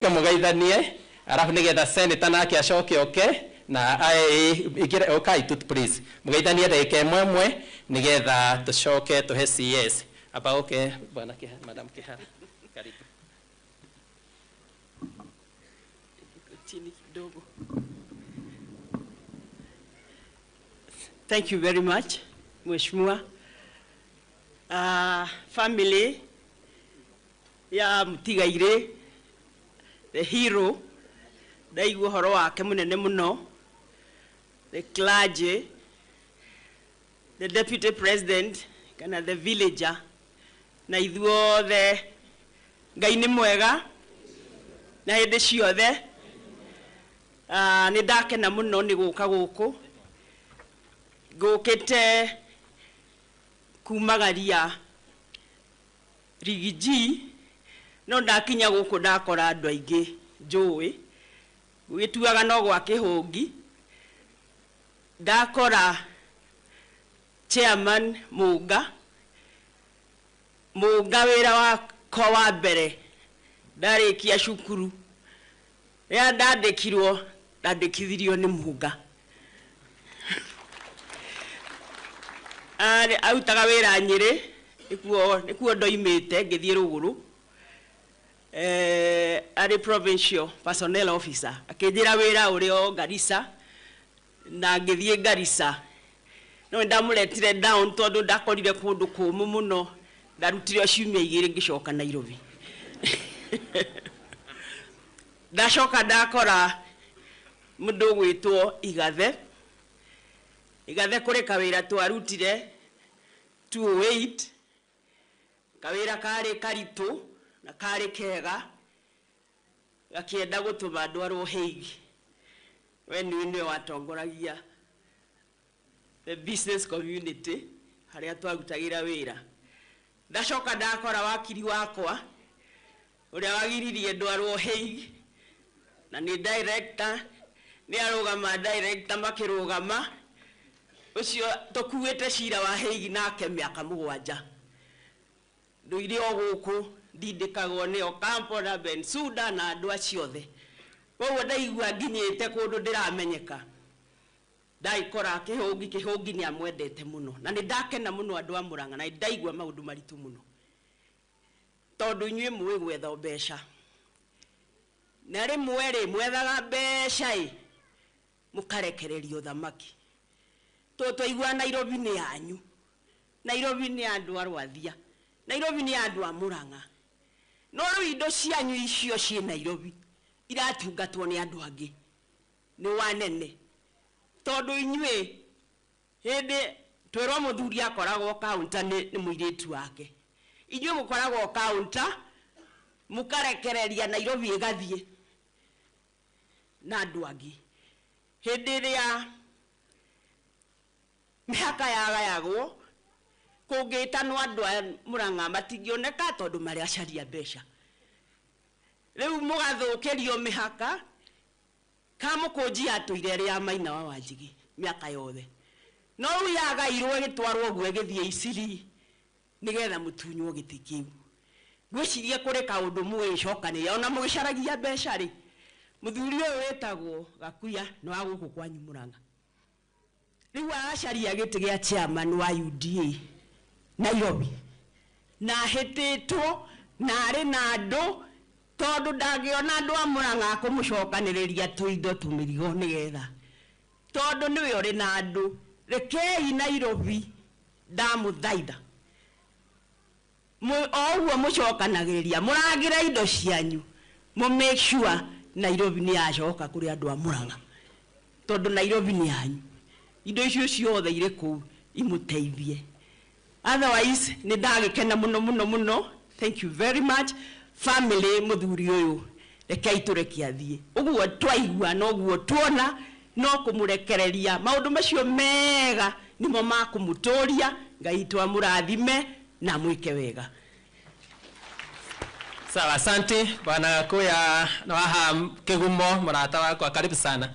Mugeithanie arafu nigetha senator nake acoke oke na ingire okai tu please mugeithanie ndagika ĩmwe ĩmwe nigetha tucoke tuhe CS aba oke bwana Kihara, madam Kihara, karibu. Chini kidogo. Thank you very much, Mheshimiwa. Family ya Mutigaire, the hero, ndaigua ũhoro wake mũnene mũno, the clergy, the deputy president, kana the villager, na ithuothe, Ngai nĩ mwega na hĩndĩ ciothe. Nĩ ndakena mũno nĩ gũka gũkũ, ngũkĩte kumagaria Rigiji, no ndakinya gũkũ ndakora andũ aingĩ njũĩ, gwĩtuaga no gwa kĩhũngi. Ndakora chairman Munga, Munga wĩra wakwa wa mbere ndarĩkia cukuru rĩrĩa ndandĩkirwo, ndandĩkithirio nĩ Munga. Arutaga wĩra Nyĩrĩ, nĩkuo ndoimĩte ngĩthiĩ rũgũrũ. Arĩ provincial personnel officer, akĩnjĩra wĩra ũrĩ o Garissa, na ngĩthiĩ Garissa. No ndamũretire down tondũ ndakorire kũndũ kũmũ mũno, ndarutire ciumia igĩrĩ ngĩcoka Nairobi. Ndacoka ndakora mũndũ ũgwĩtwo Igathe. Igathe kũrĩ kawĩra twarutire 208, kawĩra karĩ karitũ na karĩ kega, gakĩenda gũtũma ndwarwo Hague. We nĩwe watongoragia the business community harĩa twarutagĩra wĩra. Ndacoka ndakora wakiri wakwa ũrĩa wagiririe ndwarwo Hague, na nĩ director, nĩ arũgama director makĩrũgama, ũcio tũkuĩte cira wa Hague nake mĩaka 7. Ndũire o gũkũ ndindĩkagwo nĩ Ocampo na Bensouda na andũ acio othe. Koguo ndaigua nginyĩte kũndũ ndĩramenyeka. Ndagĩkora Kĩhũngi, Kĩhũngi nĩ amwendete mũno, na nĩ ndakena mũno andũ a Mũrang'a, na nĩ ndaigua maũndũ maritũ mũno, tondũ inyuĩ mũĩ gwetha mbeca, na rĩmwe rĩ mwethaga mbeca ĩ mũkarekererio thamaki. Twaigua Nairobi nĩ yanyu, Nairobi nĩ ya andũ a Rwathia, Nairobi nĩ ya andũ a Mũrang'a, no rĩu indo cianyu icio ciĩ Nairobi iratungatwo nĩ andũ angĩ, nĩ wanene, tondũ inyuĩ hĩndĩ twĩrwo mũthuri akoragwo counter nĩ mũirĩtu wake, inyuĩ mũkoragwo counter mũkarekereria Nairobi ĩgathiĩ na andũ angĩ. Hĩndĩ ĩrĩa mĩhaka yagayagwo, kũngĩtanwo andũ a Mũrang'a matingĩoneka tondũ marĩ acaria mbeca. Rĩu mũgathũkĩrio mĩhaka. Kamũkũnji atũire ĩrĩ ya Maina wa Wanjigi mĩaka yothe, no rĩu yagairwo ĩgĩtwarwo ũguo ĩgĩthiĩ Isiri nĩgetha mũtunywo gĩtĩ kĩu. Ngwĩciria kũrĩ kaũndũ mũgĩcokanĩrĩria ona mũgĩcaragia mbeca rĩ, mũthuri ũyũ wĩtagwo Gakuya nĩ wa gũkũ kwanyu Mũrang'a, rĩu aracaria gĩtĩ gĩa chairman wa UDA Nairobi, na ahĩtĩtwo na arĩ na andũ, tondũ ndangĩona andũ a Mũrang'a akũmũcokanĩrĩria tũindo tũmĩrigo nĩgetha, tondũ nĩwe ũrĩ na andũ. Rekei Nairobi ndamũthaitha, o ũguo mũcokanagĩrĩria mũrangĩre indo cianyu, mũ make sure Nairobi nĩ yacoka kũrĩ andũ a Mũrang'a, tondũ Nairobi nĩ yanyu. Indo icio ciothe irĩ kũu imũteithie. Otherwise nĩ ndagĩkena mũno mũno mũno. Thank you very much family. Mũthuri ũyũ rekei tũreke athiĩ, ũguo twaigua na ũguo tuona, no kũmũrekereria maũndũ macio mega nĩmo makũmũtũria. Ngai twamũrathime na mwĩke wega. Sawa, asante bwana Kuya na waha Kigumo, mũrata wakwa, karibu sana.